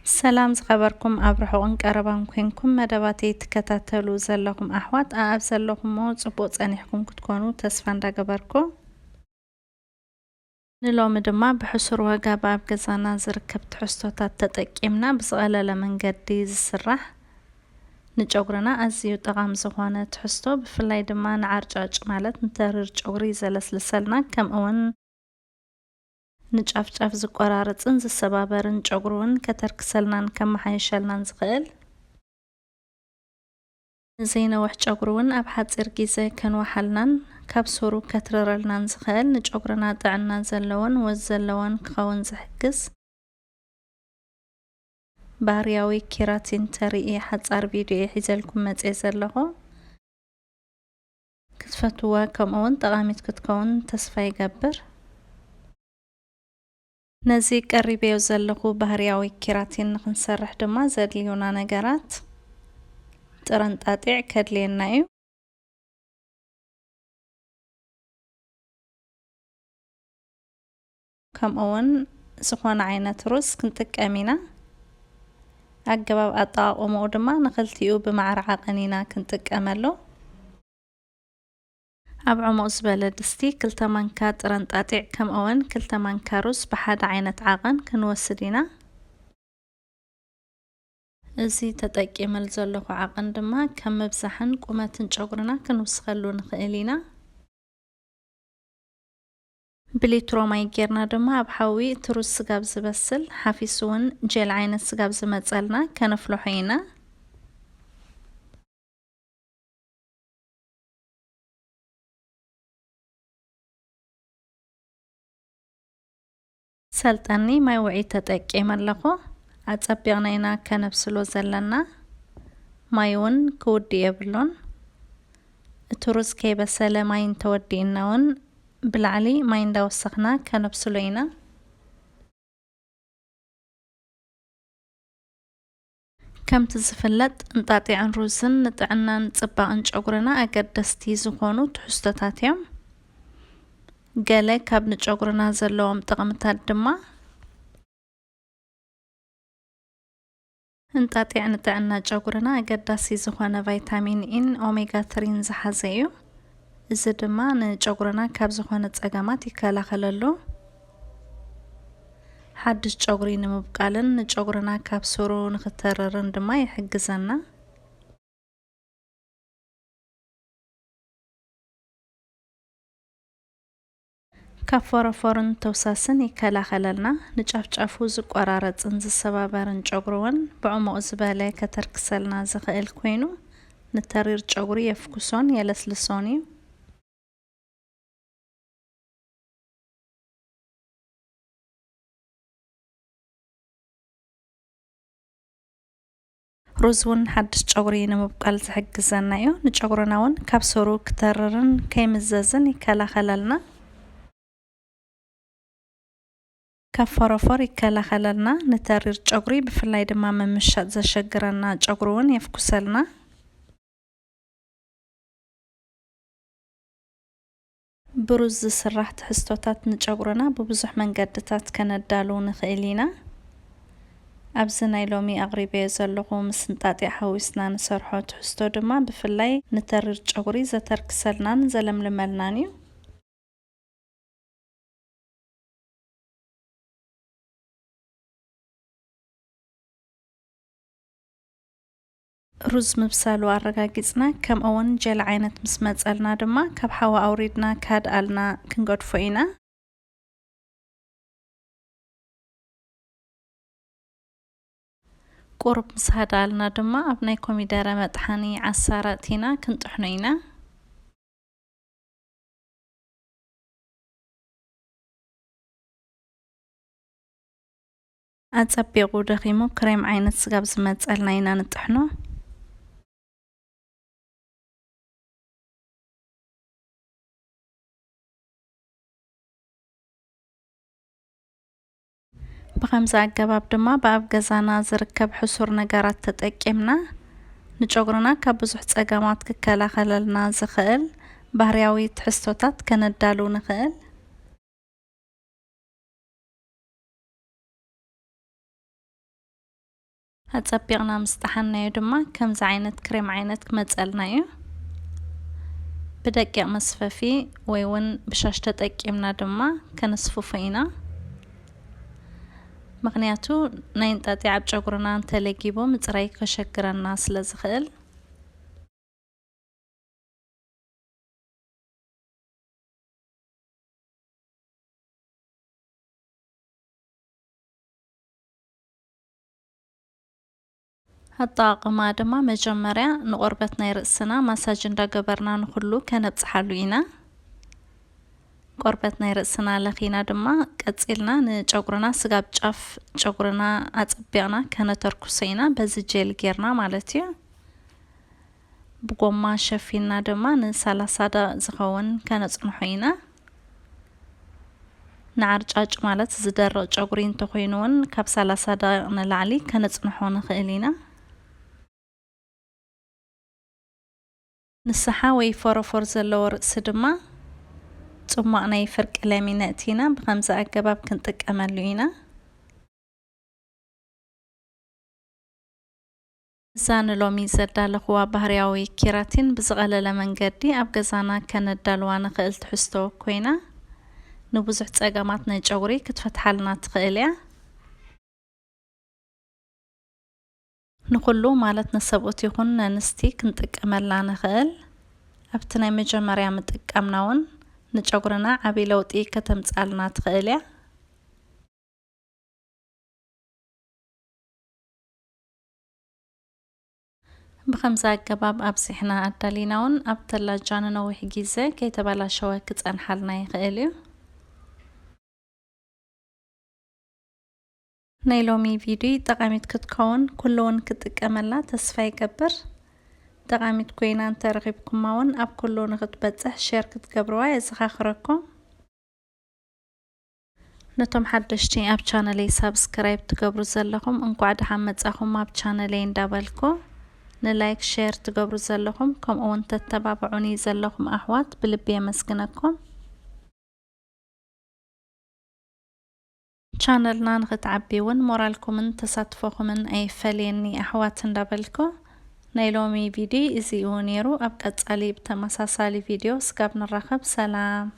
ሰላም ዝኸበርኩም ኣብ ርሑቕን ቀረባን ኮንኩም መደባተይ ትከታተሉ ዘለኹም ኣሕዋት፣ ኣኣብ ዘለኹሞ ጽቡቕ ጸኒሕኩም ክትኮኑ ተስፋ እንዳገበርኩ፣ ንሎሚ ድማ ብሕሱር ዋጋ ብኣብ ገዛና ዝርከብ ትሕዝቶታት ተጠቂምና ብዝቐለለ መንገዲ ዝስራሕ ንጨጉርና ኣዝዩ ጠቓሚ ዝኾነ ትሕዝቶ፣ ብፍላይ ድማ ንዓርጫጭ ማለት ንተሪር ጨጉሪ ዘለስልሰልና፣ ከምኡውን ንጫፍጫፍ ዝቆራረጽን ዝሰባበርን ጨጉሪ እውን ከተርክሰልናን ከመሓይሸልናን ዝኽእል፣ ንዘይነውሕ ጨጉሪ እውን ኣብ ሓጺር ግዜ ከንወሓልናን ካብ ሱሩ ከትርረልናን ዝኽእል፣ ንጨጉርና ጥዕና ዘለዎን ወዝ ዘለዎን ክኸውን ዝሕግዝ ባህርያዊ ኬራቲን ተርኢ ሓጻር ቪድዮ እየ ሒዘልኩም መጽየ ዘለኹ። ክትፈትዋ ከምኡ እውን ጠቓሚት ክትከውን ተስፋ ይገብር። ነዚ ቀሪበዮ ዘለኹ ባህርያዊ ኬራቲን ንኽንሰርሕ ድማ ዘድልዩና ነገራት፣ ጥረንጣጢዕ ከድልየና እዩ። ከምኡ እውን ዝኾነ ዓይነት ሩዝ ክንጥቀም ኢና። ኣገባብ ኣጠቓቕምኡ ድማ ንኽልቲኡ ብማዕረ ዓቐን ኢና ክንጥቀመሉ። ኣብ ዕሙቕ ዝበለ ድስቲ ክልተ ማንካ ጥረንጣጢዕ ከምኡ እውን ክልተ ማንካ ሩዝ ብሓደ ዓይነት ዓቐን ክንወስድ ኢና። እዚ ተጠቂመል ዘለኹ ዓቐን ድማ ከም ምብዛሕን ቁመትን ጨጉርና ክንውስኸሉ ንኽእል ኢና። ብሊትሮ ማይ ጌርና ድማ ኣብ ሓዊ እቲ ሩዝ ስጋብ ዝበስል፣ ሓፊሱ እውን ጀል ዓይነት ስጋብ ዝመጸልና ከነፍልሖ ኢና። ሰልጠኒ ማይ ውዒ ተጠቂመ ኣለኹ። ኣጸቢቕና ኢና ከነብስሎ ዘለና። ማይ እውን ክውድእ የብሉን። እቲ ሩዝ ከይበሰለ ማይ እንተወዲእና እውን ብላዕሊ ማይ እንዳወሰኽና ከነብስሎ ኢና። ከምቲ ዝፍለጥ፣ እንጣጢዕን ሩዝን ንጥዕናን ጽባቕን ጨጉርና ኣገደስቲ ዝኾኑ ትሕዝቶታት እዮም። ገለ ካብ ንጨጉርና ዘለዎም ጥቕምታት ድማ፣ እንጣጢዕ ንጥዕና ጨጉርና ኣገዳሲ ዝኾነ ቫይታሚን ኢን ኦሜጋ ትሪን ዝሓዘ እዩ። እዚ ድማ ንጨጉርና ካብ ዝኾነ ጸገማት ይከላኸለሉ። ሓድሽ ጨጉሪ ንምብቃልን ንጨጉርና ካብ ሱሩ ንኽተርርን ድማ ይሕግዘና። ካብ ፎረፎርን ተውሳስን ይከላኸለልና። ንጫፍጫፉ ዝቆራረጽን ዝሰባበርን ጨጉሪ እውን ብዕሙቕ ዝበለ ከተርክሰልና ዝኽእል ኮይኑ፣ ንተሪር ጨጉሪ የፍኩሶን የለስልሶን እዩ። ሩዝ እውን ሓድሽ ጨጉሪ ንምብቃል ዝሕግዘና እዩ። ንጨጉርና እውን ካብ ሱሩ ክተርርን ከይምዘዝን ይከላኸለልና። ካብ ፎረፎር ይከላኸለልና። ንተሪር ጨጉሪ ብፍላይ ድማ ምምሻጥ ዘሸግረና ጨጉሪ እውን የፍኩሰልና። ብሩዝ ዝስራሕ ትሕዝቶታት ንጨጉርና ብብዙሕ መንገድታት ከነዳሉ ንኽእል ኢና። ኣብዚ ናይ ሎሚ ኣቕሪበዮ ዘለኹ ምስ እንጣጢዕ ሓዊስና ንሰርሖ ትሕዝቶ ድማ ብፍላይ ንተሪር ጨጉሪ ዘተርክሰልናን ዘለምልመልናን እዩ። ሩዝ ምብሳሉ ኣረጋጊጽና፣ ከምኡ እውን ጀል ዓይነት ምስ መጸልና ድማ ካብ ሓዊ ኣውሪድና ካድኣልና ክንገድፎ ኢና። ቁሩብ ምስ ሃድኣልና ድማ ኣብ ናይ ኮሚደረ መጥሓኒ ዓሳር ኣእቲና ክንጥሕኖ ኢና። ኣጸቢቑ ደኺሙ ክሬም ዓይነት ስጋብ ዝመጸልና ኢና ንጥሕኖ። ብኸምዚ ኣገባብ ድማ ብኣብ ገዛና ዝርከብ ሕሱር ነገራት ተጠቂምና ንጨጉርና ካብ ብዙሕ ጸገማት ክከላኸለልና ዝኽእል ባህርያዊ ትሕዝቶታት ከነዳሉ ንኽእል። ኣጸቢቕና ምስ ጠሓናዮ ድማ ከምዚ ዓይነት ክሬም ዓይነት ክመጸልና እዩ። ብደቂቕ መስፈፊ ወይ እውን ብሻሽ ተጠቂምና ድማ ከነስፍፎ ኢና። ምኽንያቱ ናይ እንጣጢዕ ኣብ ጨጉርና እንተለጊቡ ምጽራይ ከሸግረና ስለ ዝኽእል። ኣጠቓቕማ ድማ መጀመርያ ንቆርበት ናይ ርእስና ማሳጅ እንዳገበርና ንኹሉ ከነብጽሓሉ ኢና። ቆርበት ናይ ርእስና ለኺና ድማ ቀጺልና ንጨጉርና ስጋብ ጫፍ ጨጉርና ኣጸቢቕና ከነተርኩሶ ኢና፣ በዚ ጀል ጌርና ማለት እዩ። ብጎማ ሸፊንና ድማ ንሰላሳ ደቂቕ ዝኸውን ከነጽንሖ ኢና። ንዓርጫጭ ማለት ዝደርቕ ጨጉሪ እንተኾይኑ እውን ካብ ሰላሳ ደቂቕ ንላዕሊ ከነጽንሖ ንኽእል ኢና። ንስሓ ወይ ፎረፎር ዘለዎ ርእሲ ድማ ጽሟቕ ናይ ፍርቂ ለሚን ኣእቲና ብኸምዚ ኣገባብ ክንጥቀመሉ ኢና። እዛ ንሎሚ ዘዳለኽዋ ባህርያዊ ኪራቲን ብዝቐለለ መንገዲ ኣብ ገዛና ከነዳልዋ ንኽእል ትሕዝቶ ኮይና፣ ንብዙሕ ጸገማት ናይ ጨጉሪ ክትፈትሓልና ትኽእል እያ። ንኹሉ ማለት ንሰብኡት ይኹን ነንስቲ ክንጥቀመላ ንኽእል። ኣብቲ ናይ መጀመርያ ምጥቃምና እውን ንጨጉርና ዓቢ ለውጢ ከተምጻልና ትኽእል እያ። ብኸምዚ ኣገባብ ኣብዚሕና ኣዳሊና እውን ኣብ ተላጃ ንነዊሕ ግዜ ከይተበላሸወ ክጸንሓልና ይኽእል እዩ። ናይ ሎሚ ቪድዮ ጠቓሚት ክትከውን ኩሉ እውን ክጥቀመላ ተስፋ ይገብር። ጠቓሚት ኮይና እንተረኺብኩማ እውን ኣብ ኩሉ ንኽትበጽሕ ሼር ክትገብርዋ የዘኻኽረኩም። ነቶም ሓደሽቲ ኣብ ቻነለይ ሳብስክራይብ ትገብሩ ዘለኹም እንኳዕ ደሓን መጻኹም ኣብ ቻነለይ እንዳበልኩ፣ ንላይክ ሼር ትገብሩ ዘለኹም ከምኡ እውን ተተባብዑኒ ዘለኹም ኣሕዋት ብልቢ የመስግነኩም። ቻነልና ንኽትዓቢ እውን ሞራልኩምን ተሳትፎኹምን ኣይፈለየኒ ኣሕዋት እንዳበልኩ፣ ናይ ሎሚ ቪድዮ እዚ እዩ ነይሩ። ኣብ ቀጻሊ ብተመሳሳሊ ቪድዮ ስጋብ ንራኸብ ሰላም።